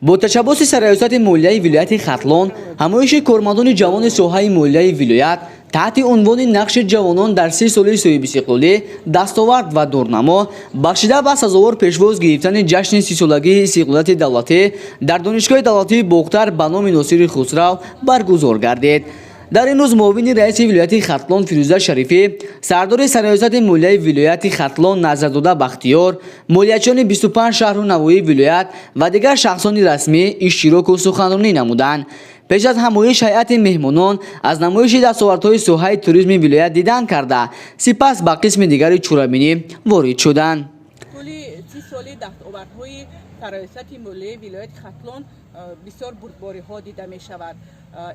Бо ташаббуси Сарраёсати молияи вилояти Хатлон ҳамоиши кормандони ҷавони соҳаи молияи вилоят таҳти унвони «Нақши ҷавонон дар 30 соли соҳибистиқлолӣ: дастовард ва дурнамо», бахшида ба сазовор пешвоз гирифтани ҷашни 30-солагии истиқлолияти давлатӣ, дар Донишгоҳи давлатии Бохтар ба номи Носири Хусрав баргузор гардид. Дар ин рӯз муовини раиси вилояти Хатлон Фирӯза Шарифӣ, сардори Сарраёсати молияи вилояти Хатлон Назарзода Бахтиёр, молиячиёни 25 шаҳру навоҳии вилоят ва дигар шахсони расмӣ иштироку суханронӣ намуданд. Пеш аз ҳамоиш ҳайати меҳмонон аз намоиши дастовардҳои соҳаи туризми вилоят дидан карда, сипас ба қисми дигари чорабинӣ ворид шуданд. Тӯли 30 соли дастовардҳои Сарраёсати молияи вилояти Хатлон бисёр бурдбориҳо дида мешавад.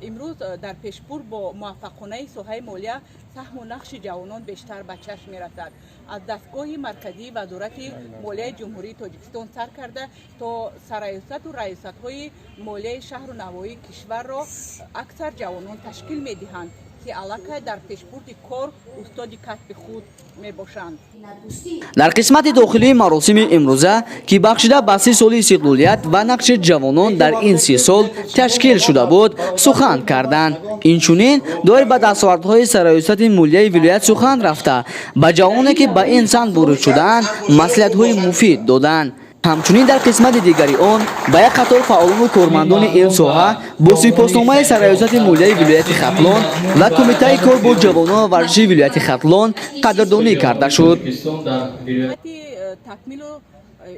Имрӯз дар пешбурд бо муваффақонаи соҳаи молия саҳму нақши ҷавонон бештар ба чашм мерасад. Аз дастгоҳи марказии Вазорати молияи Ҷумҳурии Тоҷикистон сар карда то сарраёсату раёсатҳои молияи шаҳру навоҳии кишварро аксар ҷавонон ташкил медиҳанд, ки аллакай дар пешбурди кор устоди касби худ мебошанд. Дар қисмати дохилии маросими имрӯза, ки бахшида ба 30 соли истиқлолият ва нақши ҷавонон дар ин 30 сол ташкил шуда буд, сухан карданд. Инчунин доир ба дастовардҳои Сарраёсати молияи вилоят сухан рафта, ба ҷавононе, ки ба ин самт ворид шудаанд, маслиҳатҳои муфид доданд. Ҳамчунин дар қисмати дигари он ба як қатор фаъолону кормандони ин соҳа бо сипосномаи Сарраёсати молияи вилояти Хатлон ва Кумитаи кор бо ҷавонон ва варзиши вилояти Хатлон қадрдонӣ карда шуд. Ҷиҳати такмилу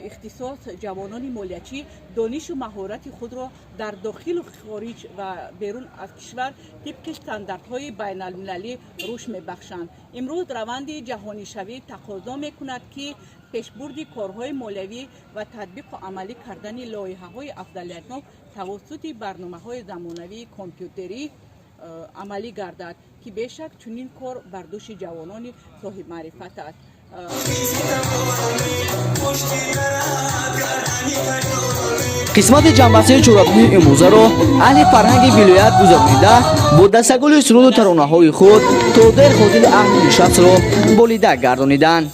ихтисос ҷавонони молиячӣ донишу маҳорати худро дар дохилу хориҷ ва берун аз кишвар тибқи стандартҳои байналмилалӣ рушд мебахшанд. Имрӯз раванди ҷаҳонишавӣ тақозо мекунад, ки пешбурди корҳои молиявӣ ва татбиқу амалӣ кардани лоиҳаҳои афзалиятнок тавассути барномаҳои замонавии компютерӣ амалӣ гардад, ки бешак чунин кор бар дӯши ҷавонони соҳибмаърифат аст. Қисмати ҷамъбастии чорабинии имрӯзаро аҳли фарҳанги вилоят гузаронида, бо дастагули суруду таронаҳои худ то дер хотири аҳли нишастро болида гардониданд.